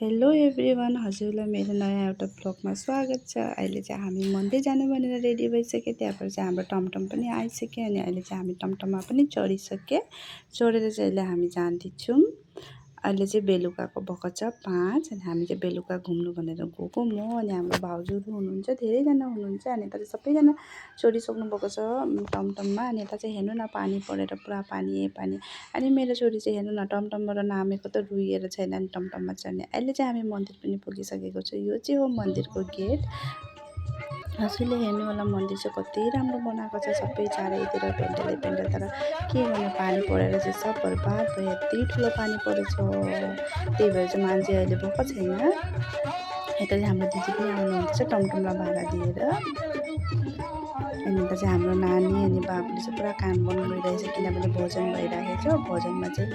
Hello everyone, हजुरलाई मेरो नयाँ एउटा ब्लगमा स्वागत छ। अहिले चाहिँ हामी मन्दिर जानु भनेर रेडी भइसक्यो। त्यहाँबाट चाहिँ हाम्रो टमटम पनि आइसक्यो अनि अहिले चाहिँ हामी टमटममा पनि चढिसक्यो। चढेर चाहिँ अहिले हामी जाँदैछौँ। अहिले चाहिँ बेलुकाको बखत छ 5 अनि हामी चाहिँ बेलुका घुम्नु भनेर गएको। म अनि हाम्रो भाउजूहरू हुनुहुन्छ, धेरैजना हुनुहुन्छ। अनि यता चाहिँ सबैजना चढिसक्नु भएको छ टमटममा। अनि यता चाहिँ हेर्नु न, पानी परेर पुरा पानी अनि मेरो छोरी चाहिँ हेर्नु न, टमटमबाट नामेको त रुइएर छैन नि टमटममा चढ्ने। अहिले चाहिँ हामी मन्दिर पनि पुगिसकेको छु। यो चाहिँ हो मन्दिरको गेट। हजुरले हेर्नु होला, मन्दिर चाहिँ कति राम्रो बनाएको छ। सबै चारैतिर पेन्डलै पेन्डल, तर के गर्ने, पानी परेर चाहिँ सब बर्बाद भयो। यति ठुलो पानी परेछ, त्यही भएर चाहिँ मान्छे अहिले भएको छैन। यता चाहिँ हाम्रो दिदी पनि आउनुहुँदैछ टमटमलाई भाडा दिएर। अनि यता चाहिँ हाम्रो नानी अनि बाबुले चाहिँ पुरा काम बन्द गरिरहेछ, किनभने भोजन भइरहेको छ। भोजनमा चाहिँ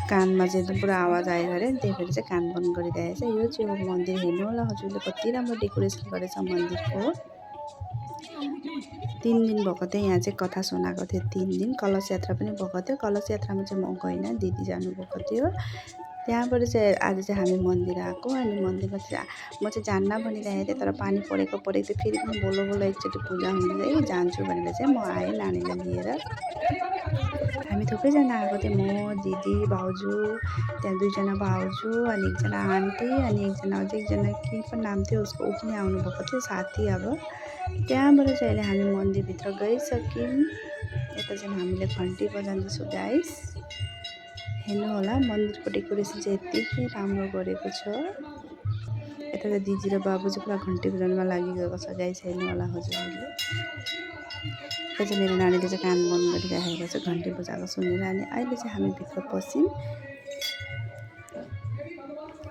कानमा चाहिँ पुरा आवाज आयो अरे, त्यही भएर चाहिँ कान बन्द गरिरहेछ। यो चाहिँ हो मन्दिर। हेर्नु होला हजुरले, कति राम्रो डेकोरेसन गरेछ मन्दिरको। 3 दिन भएको थियो यहाँ चाहिँ, कथा सुनाएको थियो 3 दिन। कलश यात्रा पनि भएको थियो। कलश यात्रामा चाहिँ म गइनँ, दिदी जानुभएको थियो। त्यहाँबाट चाहिँ आज चाहिँ हामी मन्दिर आएको। अनि मन्दिरमा चाहिँ म चाहिँ जान्न भनिरहेको थिएँ, तर पानी परेको थियो। फेरि पनि बोलो एकचोटि पूजा हुँदै जान्छु भनेर चाहिँ म आएँ नानीलाई लिएर। हामी थुप्रैजना आएको थियौँ, म, दिदी, भाउजू, त्यहाँ 2 जना भाउजू अनि 1 जना आन्टी अनि 1 जना अझै 1 जना के पो नाम थियो उसको, ऊ पनि आउनुभएको थियो साथी। अब त्यहाँबाट चाहिँ अहिले हामी मन्दिरभित्र गइसक्यौँ। यता चाहिँ हामीले घन्टी बजाउँदैछौँ गाइस। हेर्नु होला, मन्दिरको डेकोरेसन चाहिँ यति राम्रो गरेको छ। यता चाहिँ दिदी र बाबु चाहिँ पुरा घन्टी बजाउनमा लागिगएको छ गाइस। हेर्नु होला हजुरहरूले। यता चाहिँ मेरो नानीले चाहिँ कान बन्द गरिराखेको छ घन्टी बजाएको सुनेर। अनि अहिले चाहिँ हामी भित्र पस्यौँ।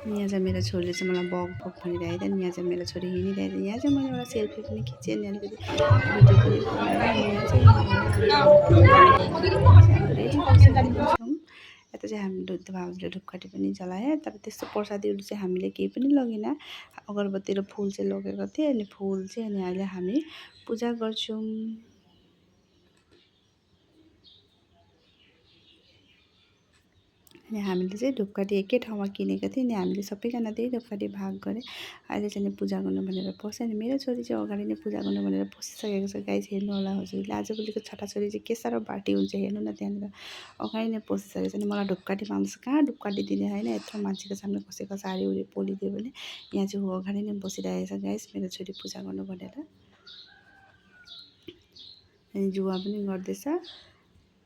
यहाँ चाहिँ मेरो छोरीले चाहिँ मलाई बक बक भनिरहेको थियो। अनि यहाँ चाहिँ मेरो छोरी हिँडिरहेको थियो। यहाँ चाहिँ मैले एउटा सेल्फी पनि खिचेँ अनि अलिकति भिडियो पनि बनाएँ। अनि यहाँ चाहिँ रेडी भइसकेको छौँ। यता चाहिँ हामी भाउजूले धुपकाठी पनि जलायो, तर त्यस्तो प्रसादीहरू चाहिँ हामीले केही पनि लगेन। अगरबत्ती र फुल चाहिँ लगेको थिएँ। अनि फुल चाहिँ अनि अहिले हामी पूजा गर्छौँ। अनि हामीले चाहिँ धुपकाठी एकै ठाउँमा किनेको थियौँ। अनि हामीले सबैजना त्यही धुपकाठी भाग गरे। अहिले चाहिँ पूजा गर्नु भनेर पस्यो। अनि मेरो छोरी चाहिँ अगाडि नै पूजा गर्नु भनेर पसिसकेको छ गाइस। हेर्नु होला हजुरले, आजभोलिको छोराछोरी चाहिँ के साह्रो बाटी हुन्छ। हेर्नु न, त्यहाँनिर अगाडि नै पसिसकेको छ। अनि मलाई धुपकाठी माग्छ, कहाँ धुपकाठी दिने होइन, यत्रो मान्छेको सामने कसैको साडीउडी पोलिदियो भने। यहाँ चाहिँ ऊ अगाडि नै बसिरहेको छ गाइस, मेरो छोरी पूजा गर्नु भनेर। अनि जुवा पनि गर्दैछ।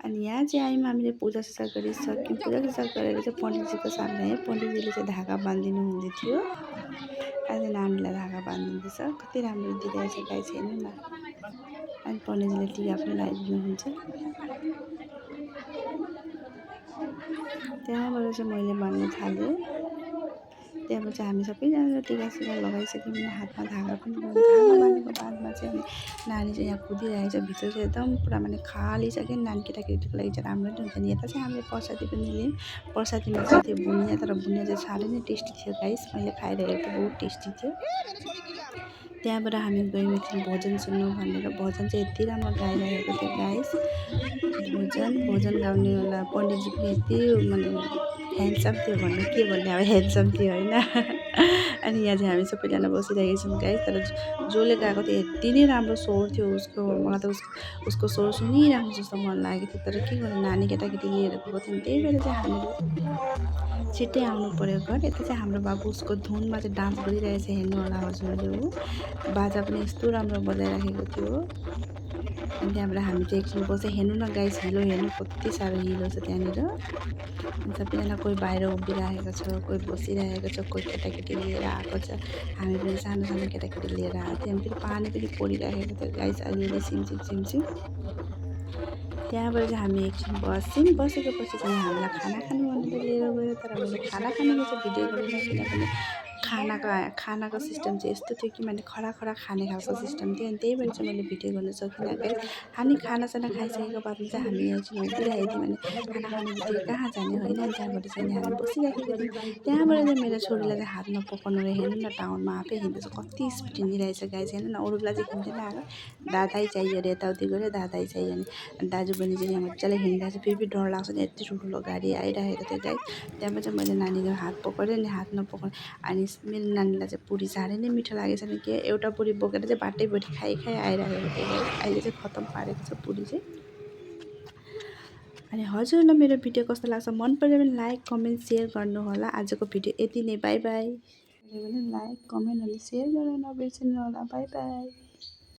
अनि यहाँ चाहिँ आयौँ, हामीले पूजासूजा गरिसक्यौँ। पूजासूजा गरेर चाहिँ पण्डितजीको सामने है, पण्डितजीले चाहिँ धागा बाँधिदिनु हुँदै थियो। आज नानीलाई धागा बाँधिदिँदैछ, कति राम्रो दिइरहेछ गाइस। हेर्नु न, अनि पण्डितजीले टिका पनि लगाइदिनुहुन्छ। त्यहाँबाट चाहिँ मैले बाँध्नु थालेँ। त्यहाँबाट चाहिँ हामी सबैजना टिकासिका लगाइसक्यौँ। हातमा धागा पनि धागा बाँधेको बादमा चाहिँ अनि नानी चाहिँ यहाँ कुदिरहेछ। भित्र चाहिँ एकदम पुरा माने खाली छ कि, नानी केटाकेटीको लागि चाहिँ राम्रो नै हुन्छ नि। यता चाहिँ हामीले प्रसादी पनि लियौँ। प्रसादीमा चाहिँ थियो बुनिया, तर बुनिया चाहिँ साह्रै नै टेस्टी थियो गाइस। मैले खाएर हेरेको बहुत टेस्टी थियो। त्यहाँबाट हामी गयौँ एकछिन भजन सुन्नु भनेर। भजन चाहिँ यति राम्रो गाइरहेको थियो गाइस। भजन गाउनेवाला पण्डितजी पनि यति माने ह्यान्डसम थियो, भन्नु के भन्ने, अब ह्यान्डसम थियो होइन। अनि यहाँ चाहिँ हामी सबैजना बसिरहेको छौँ गाइस। तर जसले गएको थियो यति नै राम्रो स्वर थियो उसको, मलाई त उसको स्वर सुनिरहनु जस्तो मन लागेको थियो। तर के गर्नु, नानी केटाकेटी लिएर गएको थियो, त्यही भएर चाहिँ हामीले छिट्टै आउनु पऱ्यो घर। यता चाहिँ हाम्रो बाबु उसको धुनमा चाहिँ डान्स गरिरहेछ। हेर्नु होला हजुरले, ऊ बाजा पनि यस्तो राम्रो बजाइराखेको थियो। अनि त्यहाँबाट हामी चाहिँ एकछिन बसेँ। हेर्नु न गाइस, हिलो हेर्नु, कति साह्रो हिलो छ त्यहाँनिर। अनि सबैजना कोही बाहिर उभिरहेको छ, कोही बसिरहेको छ, कोही केटाकेटी लिएर आएको छ। हामी पनि सानो सानो केटाकेटी लिएर आएको थियौँ। फेरि पानी पनि परिरहेको थियो गाइस, अलिअलि सिमसिम। त्यहाँबाट चाहिँ हामी एकछिन बस्यौँ। बसेपछि चाहिँ हामीलाई खाना खानु भनेर लिएर गयो। तर मैले खाना खानुको चाहिँ भिडियो गरिनँ, किनभने खानाको सिस्टम चाहिँ यस्तो थियो कि मैले खडा खडा खाने खालको सिस्टम थियो। अनि त्यही भएर चाहिँ मैले भिडियो गर्न सकिनँ गाइस। हामी खानासाना खाइसकेको बादमा चाहिँ हामी यहाँ चाहिँ उभिरहेको थियौँ। अनि खाना खाने बित्तिकै कहाँ जाने होइन। अनि त्यहाँबाट चाहिँ नि हामी बसिराखेको थियौँ। त्यहाँबाट चाहिँ मेरो छोरीलाई चाहिँ हात नपकाउनु र हेर्नु न टाउनमा आफै हिँड्दैछ, कति स्पिड हिँडिरहेछ गाइस। हेर्नु न, अरू बेला चाहिँ हिँड्दैन आएको, दादै चाहियो अरे, यताउति गऱ्यो दादै चाहियो। अनि दाजुबहिनी चाहिँ यहाँ मजाले हिँडिरहेको छ, फेरि डर लाग्छ नि, यति ठुल्ठुलो गाडी आइरहेको थियो गाइस। त्यहाँबाट चाहिँ मैले नानीको हात पक्रेँ नि, हात नपकाउने। अनि मेरो नानीलाई चाहिँ पुरी साह्रै नै मिठो लागेछ नि के, एउटा पुरी बोकेर चाहिँ बाटैभरि खाइ आइरहेको थियो गाइस। अहिले चाहिँ खत्तम पारेको छ पुरी चाहिँ। अनि हजुरलाई मेरो भिडियो कस्तो लाग्छ, मन पऱ्यो भने लाइक कमेन्ट सेयर गर्नुहोला। आजको भिडियो यति नै, बाई बाई। लाइक कमेन्ट अनि सेयर गर्न नबिर्सिनु होला। By by.